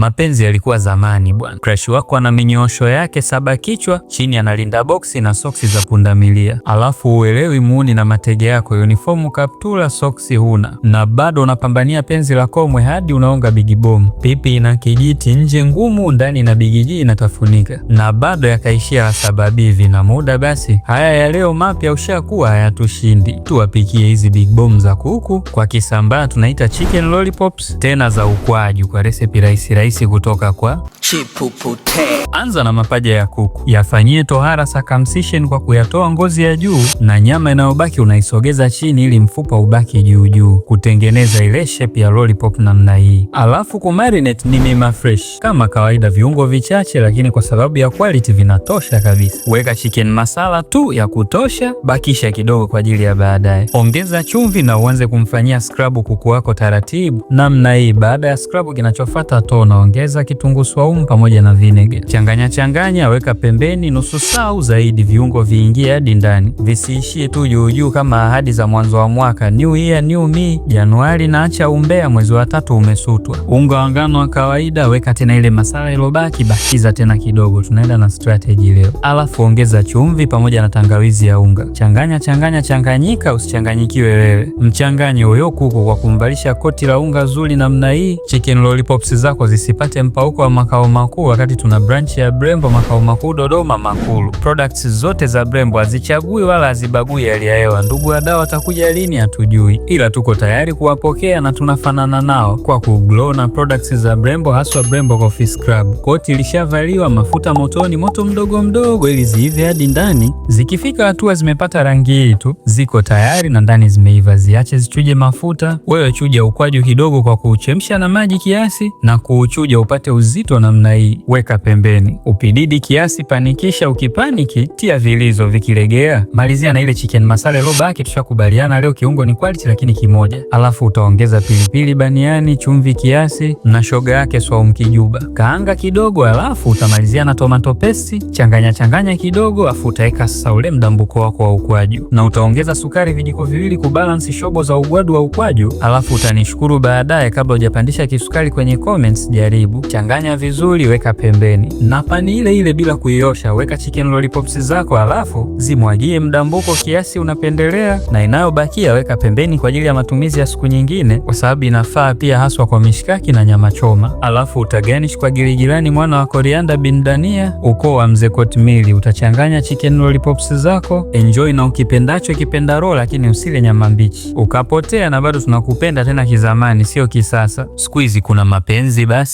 Mapenzi yalikuwa zamani bwana. Crush wako ana minyoosho yake saba kichwa chini, analinda boksi na soksi za pundamilia, alafu uelewi muuni na matege yako, uniformu, kaptula, soksi huna, na bado unapambania penzi la komwe hadi unaonga bigi bomu. Pipi ina kijiti nje ngumu, ndani na bigiji inatafunika, na bado yakaishia la sababivi na muda. Basi haya ya leo mapya ushakuwa hayatushindi, tuwapikie hizi big bomb za kuku kwa Kisambaa tunaita chicken lollipops, tena za ukwaju, kwa recipe rahisi rahisi kutoka kwa Chipupute. Anza na mapaja ya kuku, yafanyie tohara circumcision kwa kuyatoa ngozi ya juu na nyama inayobaki unaisogeza chini ili mfupa ubaki juu juu, kutengeneza ile shape ya lollipop namna hii. Alafu kumarinate ni mima fresh kama kawaida, viungo vichache, lakini kwa sababu ya quality vinatosha kabisa. Weka chicken masala tu ya kutosha, bakisha kidogo kwa ajili ya baadaye. Ongeza chumvi na uanze kumfanyia scrub kuku wako taratibu namna hii. Baada ya scrub, kinachofuata to unaongeza kitunguu swaumu pamoja na vinegar. Changanya changanya, weka pembeni nusu saa au zaidi, viungo viingie hadi ndani, visiishie tu juu juu kama ahadi za mwanzo wa mwaka. New year new me. Januari naacha umbea, mwezi wa tatu umesutwa. Unga wa ngano wa kawaida, weka tena ile masala ilobaki, bakiza tena kidogo, tunaenda na strategy leo. Alafu ongeza chumvi pamoja na tangawizi ya unga, changanya changanya changanyika, usichanganyikiwe wewe. Mchanganye huyo kuku kwa kumvalisha koti la unga zuri namna hii, chicken lollipops zako zisipate mpauko wa makao makuu, wakati tuna branch ya Brembo makao makuu Dodoma Makulu. Products zote za Brembo hazichagui wala hazibagui hali ya hewa. Ndugu wadau watakuja lini hatujui, ila tuko tayari kuwapokea na tunafanana nao kwa kuglow na products za Brembo, haswa Brembo Coffee Scrub. Koti ilishavaliwa, mafuta motoni, moto mdogo mdogo ili ziive hadi ndani. Zikifika hatua zimepata rangi hii tu, ziko tayari na ndani zimeiva. Ziache zichuje mafuta. Wewe chuja ukwaju kidogo kwa kuuchemsha na maji kiasi na kuuchuja upate uzito namna hii, weka pembeni. Upididi kiasi, panikisha. Ukipaniki tia vilizo, vikilegea malizia na ile chicken masala iliyobaki. Tushakubaliana leo kiungo ni quality, lakini kimoja. Alafu utaongeza pilipili baniani, chumvi kiasi na shoga yake swaumu kijuba. Kaanga kidogo, alafu utamalizia na tomato paste, changanya changanya kidogo, afu utaweka sasa ule mdambuko wako wa ukwaju na utaongeza sukari vijiko 2 kubalance shobo za ugwadu wa ukwaju, alafu utanishukuru baadaye. Kabla hujapandisha kisukari kwenye comments, jaribu changanya vizuri, weka pembeni. Na pani ile ile bila kuiosha, weka chicken lollipops zako, alafu zimwagie mdambuko kiasi unapendelea, na inayobakia weka pembeni kwa ajili ya matumizi ya siku nyingine, kwa sababu inafaa pia haswa kwa mishikaki na nyama choma. Alafu utagarnish kwa giligilani, mwana wa korianda bin dania, ukoo wa mzee Kotmili. Utachanganya chicken lollipops zako, enjoy na ukipendacho kipenda roho, lakini usile nyama mbichi ukapotea, na bado tunakupenda tena kizamani, sio kisasa. Siku hizi kuna mapenzi basi.